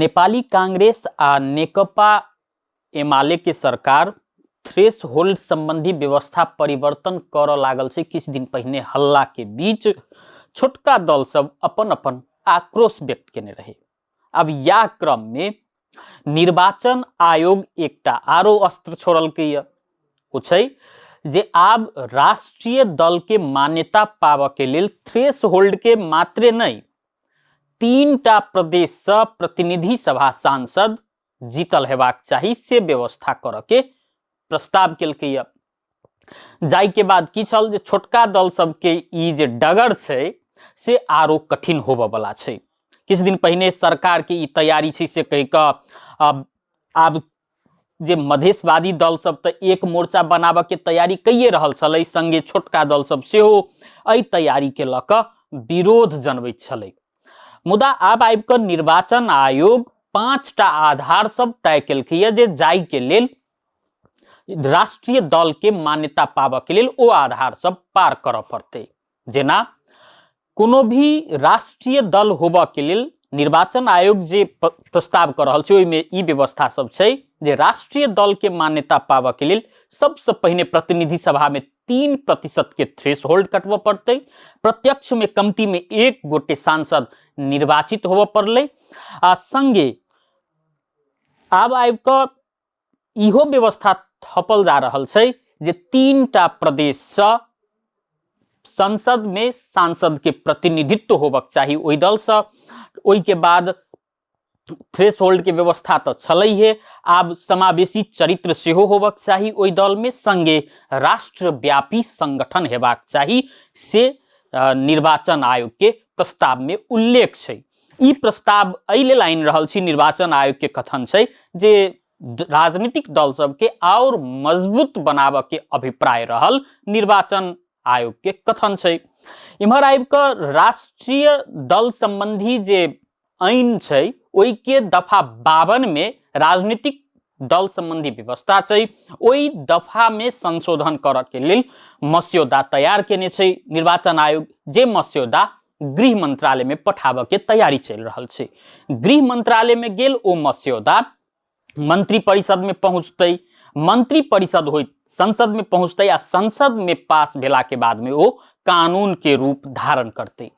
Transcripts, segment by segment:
नेपाली कांग्रेस आ नेकपा एमाले के सरकार थ्रेसहोल्ड संबंधी व्यवस्था परिवर्तन करऽ लागल छै। किछु दिन पहिने हल्ला के बीच छोटका दल सब अपन अपन आक्रोश व्यक्त केने रहे। अब यह क्रम में निर्वाचन आयोग एकटा आरो अस्त्र छोड़लकै यऽ। ओ छै जे आब राष्ट्रीय दल के मान्यता पाबऽ के लेल थ्रेसहोल्ड के मात्रे नहि, 3टा प्रदेशसँ प्रतिनिधि सभा सांसद जीतल हेबाक चाही, से व्यवस्था करऽ के प्रस्ताव केलकै यऽ। जाहि के बाद की छल जे छोटका दल सबके ई जे डगर छै से आरो कठिन होबऽ वाला छै। किछु दिन पहिने सरकार के ई तैयारी छै से कहि कऽ आब जे मधेशवादी दल सब तऽ एक मोर्चा बनाबऽ के तैयारी कैये रहल छलै, संगे छोटका दल सब सेहो एहि तैयारी के लऽ कऽ विरोध जनबैत छलै। मुदा आब आबि कऽ निर्वाचन आयोग 5टा आधार सब तय केलकैया जे जाहि के लेल राष्ट्रीय दल के मान्यता पाबऽ के लेल ओ आधार सब पार करऽ पड़तै। जेना कोनो भी राष्ट्रीय दल होबऽ के लेल निर्वाचन आयोग जे प्रस्ताव कऽ रहल छै ओहिमे ई व्यवस्था सब छै जे राष्ट्रीय दल के मान्यता पाबऽ के लेल सबसँ पहिने प्रतिनिधि सभा में 3% के थ्रेसहोल्ड कटबऽ पड़तै, प्रत्यक्ष में कमती में 1 गोटे सांसद निर्वाचित होबऽ पड़लै, आ संगे आब आबि कऽ इहो व्यवस्था थपल जा रहल छै जे 3टा प्रदेशसँ संसद में सांसद के प्रतिनिधित्व होबक चाही ओहि दलसँ। ओहिके बाद थ्रेसहोल्ड के व्यवस्था तऽ छलै हे, आब समावेशी चरित्र सेहो होबक चाही ओहि दल में, संगे राष्ट्रव्यापी संगठन हेबाक चाही, से निर्वाचन आयोग के प्रस्ताव में उल्लेख छै। ई प्रस्ताव एहि लेल आनि रहल छी, निर्वाचन आयोग के कथन छै जे राजनीतिक दल सबके और मजबूत बनाबऽ के अभिप्राय रहल निर्वाचन आयोग के कथन छै। इम्हर आबि कऽ राष्ट्रीय दल संबंधी जे ऐन छै ओहि के दफा 52 में राजनीतिक दल संबंधी व्यवस्था छै, ओहि दफा में संशोधन करऽ के लेल मस्यौदा तैयार केने छै निर्वाचन आयोग, जे मस्यौदा गृह मंत्रालय में पठाबऽ के तैयारी चलि रहल छै। गृह मंत्रालय में गेल ओ मस्यौदा मंत्री परिषद में पहुंचतै, मंत्री परिषद होइत संसद में पहुंचतै आ संसद में पास भेला के बाद में ओ कानून के रूप धारण करतै।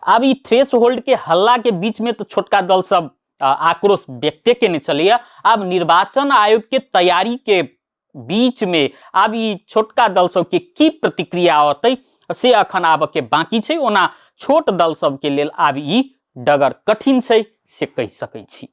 आब ई थ्रेसहोल्ड के हल्ला के बीच में तो छोटका दल सब आक्रोश व्यक्ते केने छलैया। आब निर्वाचन आयोग के तैयारी के बीच में आब ई छोटका दल सबके की प्रतिक्रिया औतै से अखन आबऽ के बाकी छै। ओना छोट दल सबके लेल आब ई डगर कठिन छै से कहि सकै छी।